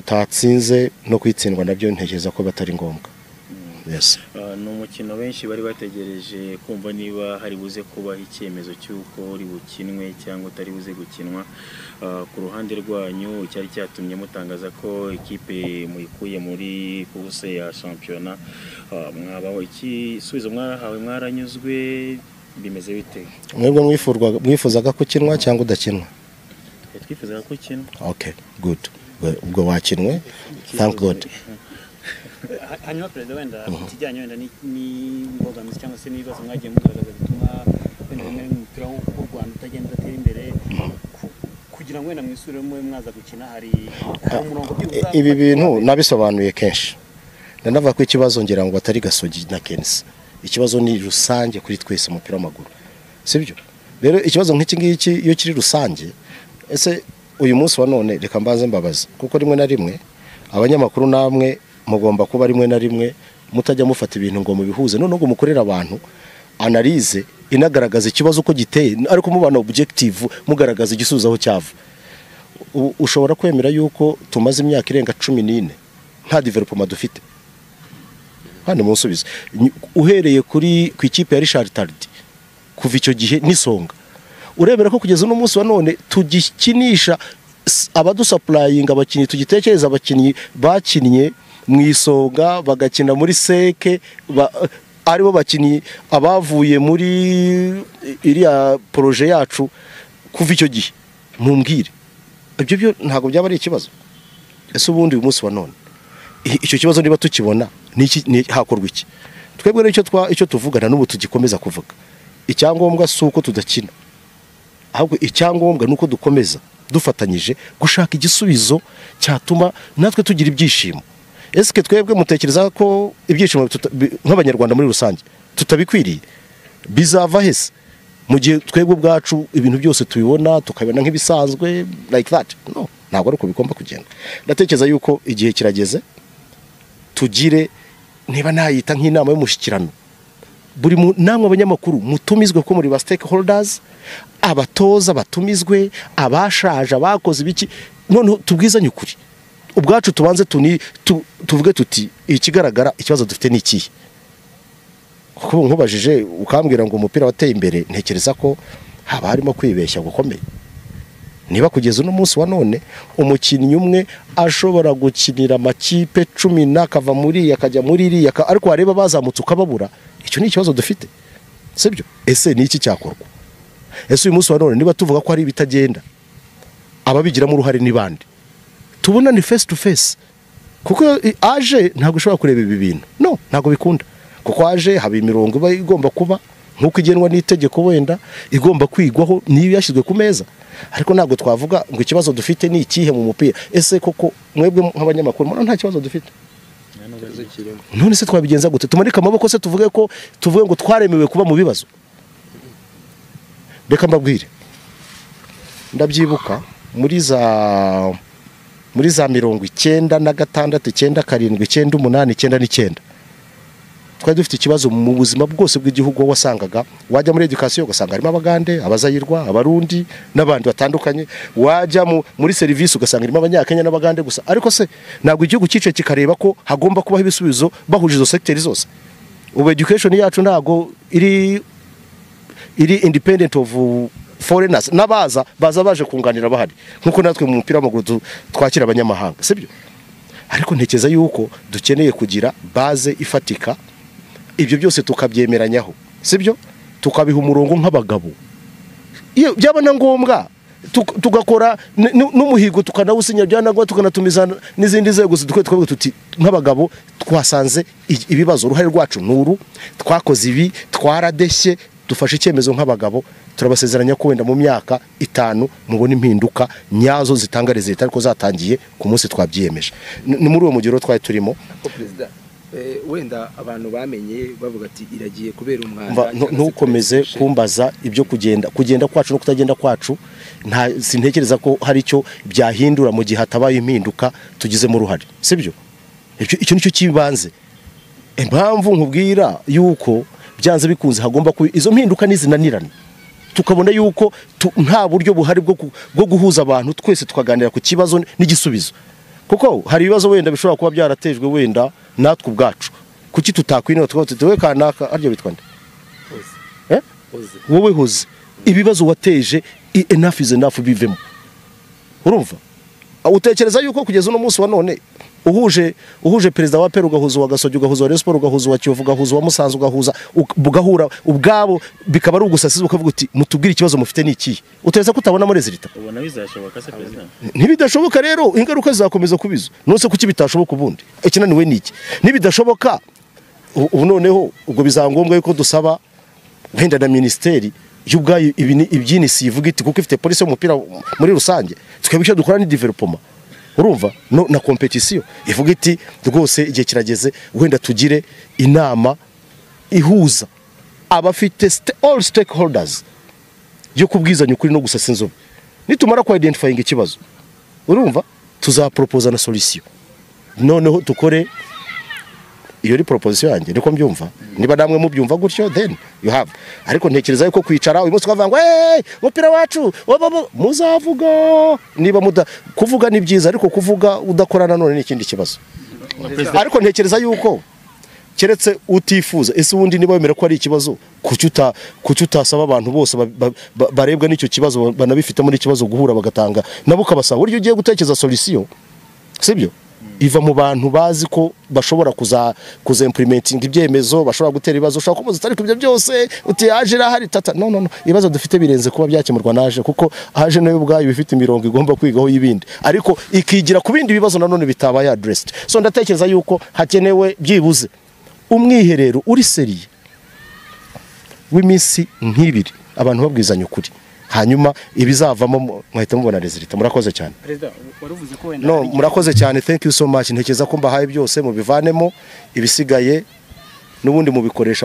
Tutatsinze no kwitsindwa nabyo ntekereza ko batari ngombwa. Yes. Ni umukino benshi bari bategereje kumva niba hari buze kubaho icyemezo cy'uko uri bukinwe cyangwa utari buze gukinwa. Ku ruhande rwanyu cyari cyatumye mutangaza ko ikipe muyikuye muri course ya shampiyona, mwabaho igisubizo mwarahawe, mwaranyuzwe, bimeze bite? Mwebwe mwifuzaga ko ukinwa cyangwa udakinwa? Twifuzaga ko ukinwa. Okay, good. Ubwo wakinwe, thank God. Hanyuma perezida, wenda ikijyanye wenda n'imbogamizi cyangwa se n'ibibazo mwagiye mugaragaza bituma wenda rimwe umupira w'u Rwanda utagenda udatera imbere, kugira ngo wenda mwisubiremo mube mwaza gukina, hari umurongo byibuze? Ibi bintu nabisobanuye kenshi, ndanavuga ko ikibazo ngira ngo atari Gasogi na KNC, ikibazo ni rusange kuri twese umupira w'amaguru, sibyo? Rero ikibazo nk'iki ngiki iyo kiri rusange, ese uyu munsi wa none, reka mbanze mbabaza, kuko rimwe na rimwe abanyamakuru namwe mugomba kuba rimwe na rimwe mutajya mufata ibintu ngo mubihuze, noneho ngo mukorere abantu analyse inagaragaza ikibazo uko giteye, ariko mubana objective, mugaragaza igisubizo aho cyava. Ushobora kwemera yuko tumaze imyaka irenga 14 nta development dufite hano? Munsubize. Uhereye kuri ku ikipe ya Richard Tardy, kuva icyo gihe n'Isonga, urebera ko kugeza uno munsi wa none tugikinisha abadusupplyinga abakinnyi, tugitekereza abakinnyi bakinnye mu Isonga, bagakina muri seke, aribo bakinnyi abavuye muri iriya projet yacu kuva icyo gihe. Mumbwire, ibyo byo ntabwo byaba ari ikibazo? Ese ubundi uyu munsi wa none icyo kibazo niba tukibona, ni hakorwa iki? Twebwe rero icyo tuvugana n'ubu tugikomeza kuvuga, icyangombwa si uko tudakina, ahubwo icyangombwa ni uko dukomeza dufatanyije gushaka igisubizo cyatuma natwe tugira ibyishimo. Ese twebwe mutekereza ko ibyishimo nk'Abanyarwanda muri rusange tutabikwiriye? Bizava hese mu gihe twebwe ubwacu ibintu byose tubibona, tukabibona nk'ibisanzwe like that? No, ntabwo ari uko bigomba kugenda. Ndatekereza yuko igihe kirageze tugire, niba nayita nk'inama y'umushyikirano, buri namwe abanyamakuru mutumizwe ko muri ba stakeholders, abatoza batumizwe, abashaje, abakoze ibiki, noneho tubwizanye ukuri ubwacu, tubanze tuvuge tuti ikigaragara ikibazo dufite ni ikihe? Kuko nkubajije ukambwira ngo umupira wateye imbere, ntekereza ko haba harimo kwibeshya gukomeye niba kugeza uno munsi wa none umukinnyi umwe ashobora gukinira amakipe 10 akava muri iyi akajya muri iriya, ariko wareba bazamutse ukababura. Icyo ni ikibazo dufite, sibyo? Ese ni iki cyakorwa? Ese uyu munsi wa none niba tuvuga ko hari ibitagenda, ababigiramo uruhare ni bande? Tubona ni face to face, kuko aje ntabwo ushobora kureba ibi bintu, no, ntabwo bikunda, kuko aje haba imirongo iba igomba kuba nk'uko igenwa n'itegeko, wenda igomba kwigwaho niyo yashyizwe ku meza, ariko ntabwo twavuga ngo ikibazo dufite ni ikihe mu mupira. Ese koko mwebwe nk'abanyamakuru murabona nta kibazo dufite? None se twabigenza gute? Tumanike amaboko se, tuvuge ko tuvuge ngo twaremewe kuba mu bibazo? Reka mbabwire, ndabyibuka muri za 96, 97, 98, 99, twari dufite ikibazo mu buzima bwose bw'igihugu. Aho wasangaga wajya muri education ugasanga harimo Abagande, Abazayirwa, Abarundi n'abandi batandukanye, wajya muri service ugasanga harimo Abanyakenya n'Abagande gusa. Ariko se ntabwo igihugu cyicaye kikareba ko hagomba kubaho ibisubizo bahuje izo secteurs zose? Ubu education yacu ntabwo iri independent of foreigners, n'abaza baza baje kunganira bahari, nkuko natwe mu mupira w'amaguru twakira abanyamahanga, sibyo? Ariko ntekereza yuko dukeneye kugira base ifatika, ibyo byose tukabyemeranyaho, sibyo? Tukabiha umurongo nk'abagabo, iyo byaba na ngombwa tugakora n'umuhigo, tukanawusinya, byaba na ngombwa tukanatumiza n'izindi nzego zidukwiye, twavuga tuti nk'abagabo twasanze ibibazo, uruhare rwacu nuru, twakoze ibi, twaradeshye, dufashe icyemezo nk'abagabo, turabasezeranya ko wenda mu myaka 5 mubona impinduka nyazo zitanga résultat, ariko zatangiye ku munsi twabyiyemeje. Ni muri uwo mugero twari turimo. Ko perezida, wenda abantu bamenye bavuga ati iragiye kubera umwanda Mva, cyangwa se ntukomeze kubera kumbaza ibyo kugenda kwacu no kutagenda kwacu. Nta sintekereza ko hari icyo byahindura mu gihe hatabaye impinduka tugizemo uruhare, sibyo? Icyo nicyo kibanze. Impamvu nkubwira yuko byanze bikunze hagomba kuba izo mpinduka nizinanirana, tukabona yuko nta buryo buhari bwo guhuza abantu twese tukaganira ku kibazo n'igisubizo. Kuko hari ibibazo wenda bishobora kuba byaratejwe wenda natwe ubwacu. Kuki tutakwinira tuwe kanaka aryo bitwa nde? Wowe hoze ibibazo wateje, enough is enough, bivemo. Urumva? Utekereza yuko kugeza uno munsi wa none uhuje perezida wa APR, ugahuza wa Gasogi, ugahuza wa Rayon Sports, ugahuza wa Kiyovu, ugahuza wa Musanze, ugahuza bugahura ubwabo, bikaba ari ugusasiza, ukavuga uti mutubwire ikibazo mufite ni ikihe, utekereza ko utabona muri résultat? Ubona bizashoboka se, perezida? Ntibidashoboka rero ingaruka zizakomeza kubizo. None kuki bitashoboka ubundi? Ikinaniwe ni iki? Nibidashoboka ubu noneho ubwo bizaba ngombwa yuko dusaba wenda na minisiteri y'ubwayo ibyinisi ivuga iti kuko ifite policy y'umupira muri rusange, twebwe icyo dukora ni development, urumva, no na competition, ivuga iti rwose igihe kirageze wenda tugire inama ihuza abafite all stakeholders yo kubwizanya ukuri no gusasa inzobe. Nitumara ku identifying ikibazo, urumva, tuzaproposa na solution. Noneho dukore iyo ari proposition yanjye, niko mbyumva. Niba namwe mubyumva gutyo, then you have. Ariko ntekereza yuko kwicara uyu munsi ukavuga ngo hey, umupira wacu wobo, muzavuga niba muda kuvuga ni byiza, ariko kuvuga udakora nanone ni ikindi kibazo. Ariko ntekereza yuko keretse utifuza, ese ubundi niba wemera ko ari ikibazo, kuki utasaba abantu bose barebwa n'icyo kibazo, banabifitemo n'ikibazo, guhura bagatanga nabo, ukabasaba buryo ugiye gutekereza solution, sibyo? Iva mu bantu bazi ko bashobora kuza implementing ibyemezo, bashobora gutera ibibazo. Ushobora kumuza, ariko ibyo byose uti aje irahari tata. No, no, no, ibibazo dufite birenze kuba byakemurwa naje, kuko aje nayo ubwayo bifite imirongo igomba kwigaho y'ibindi, ariko ikigira ku bindi bibazo nanone bitabaye addressed. So ndatekereza yuko hakenewe byibuze umwiherero uri sérieux w'iminsi nk'ibiri, abantu babwizanya ukuri, hanyuma ibizavamo mwahita mubona résultat. Murakoze cyane. Perezida, waruvuze ko wenda No, murakoze cyane, thank you so much. Ntekereza ko mbahaye byose, mubivanemo ibisigaye n'ubundi mubikoresha.